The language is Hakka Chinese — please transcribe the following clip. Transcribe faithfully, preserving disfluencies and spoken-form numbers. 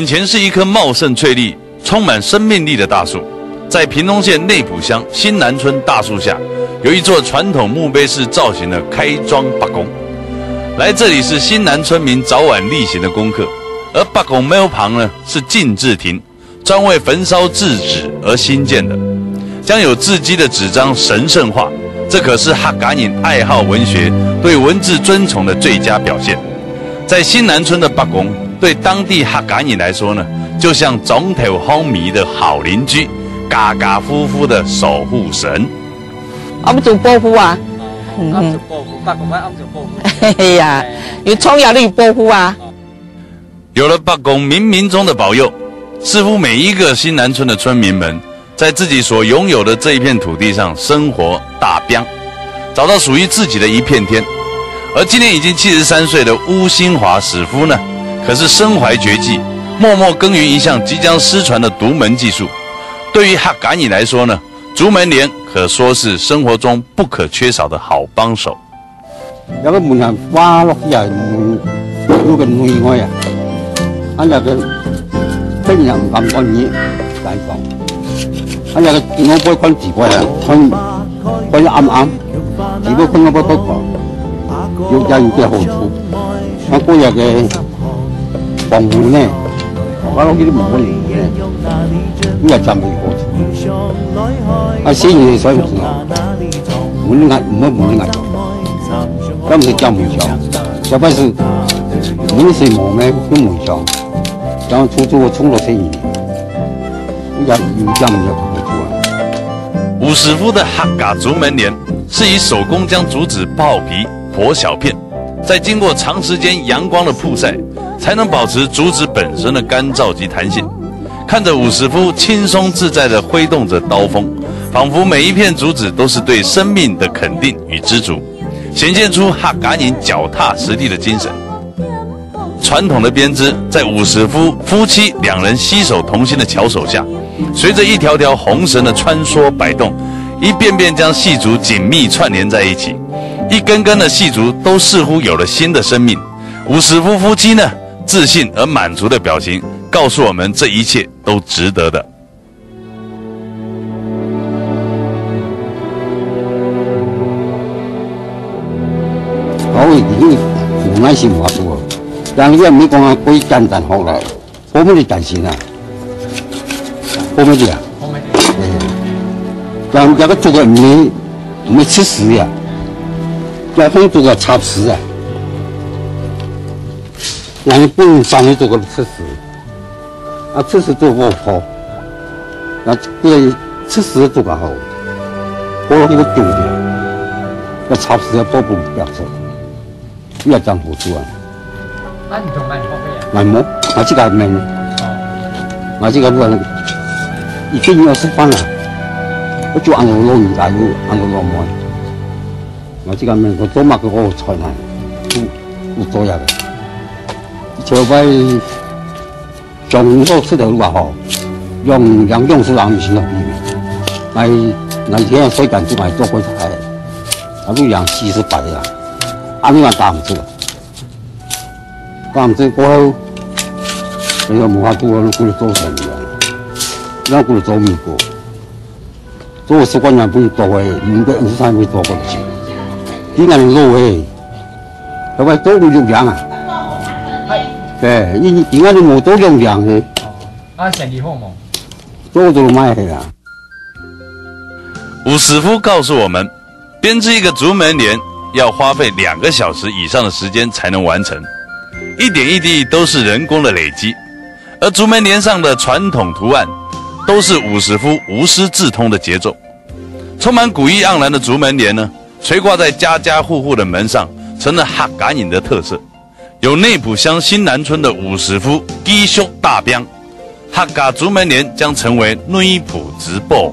以前是一棵茂盛翠绿、充满生命力的大树，在屏东县内埔乡新南村大树下，有一座传统墓碑式造型的开庄伯公。来这里是新南村民早晚例行的功课，而伯公庙旁呢是禁制亭，专为焚烧制纸而兴建的，将有字迹的纸张神圣化，这可是客家人爱好文学、对文字尊崇的最佳表现。在新南村的伯公，对当地客家人来说呢，就像庄头巷尾的好邻居，家家户户的守护神。 暗做保護啊。嗯哼。暗做保護，伯公愛暗做保護。嘿呀，有重要的保護啊。有了伯公冥冥中的保佑，似乎每一个新南村的村民们，在自己所拥有的这一片土地上生活打拚，找到属于自己的一片天。而今年已经七十三岁的巫新华史夫呢，可是身怀绝技，默默耕耘一项即将失传的独门技术。对于客家人来说呢， 竹门帘可说是生活中不可缺少的好帮手。這個門啊，花落去啊，有，有個內外啊，啊，這個天也毋敢講你，來講，啊，這個我會看直播啊，看，看暗暗，直播看我會看，有也有個好處。 啊，過日个黃昏呢，我講起你無問題呢，你也真袂好。啊，生意算毋好，問你，毋好問你，這毋係叫門上，小白是，問你是無咩，用門上，然後出租我衝到生意，你也有這樣的好處啊。吳師傅的客家竹門簾是以手工將竹子刨皮、 剖小片，再经过长时间阳光的曝晒，才能保持竹子本身的干燥及弹性。看着吴师傅轻松自在地挥动着刀锋，仿佛每一片竹子都是对生命的肯定与知足，显现出客家人脚踏实地的精神。传统的编织在吴师傅夫妻两人携手同心的巧手下，随着一条条红绳的穿梭摆动，一遍遍将细竹紧密串联在一起， 一根根的细竹都似乎有了新的生命。吴师傅夫妻呢，自信而满足的表情，告诉我们这一切都值得的。我已经有耐心无多，但是也没讲啊，过简单好了。 好乜个担心啊，好乜个啊。好乜个。哎，但這個竹个毋係，毋係切絲呀，這種竹个插絲啊。人本身个竹个切絲，啊，切絲做無好，那這个切絲个竹个好，好了這个重點，要插絲要做不了出。 你也真好做啊。啊，你同人學个啊？俺無，俺自家面。哦。俺自家做，一定要食飯啊。我就俺老人家有，俺老妹。俺自家面，我做麼个我傳啊？有，有做呀个。以前我 上好食个路啊吼，用，用用食人毋行个。哎，那天水干就买做过菜，啊，都养四十八个啊，啊，你嘛打毋出啊。打毋出过后，哎呀，无法度啊，那过来做生意啊，那过来做米果。 做十个人分做个，应该五十三分做个去。今年落个，要不然做五六两啊。对，因，因为你无做两两个。啊，生意好无？做做卖个啊。吴师傅告诉我们，编织一个竹门帘要花费两个小时以上的时间才能完成，一点一滴都是人工的累积。而竹门帘上的传统图案，都是吴师傅无师自通的杰作。 充满古意盎然的竹门帘呢，垂挂在家家户户的门上，成了客家人的特色。由内埔乡新南村的吴师傅继续打拚，客家竹门帘将成为内埔之宝。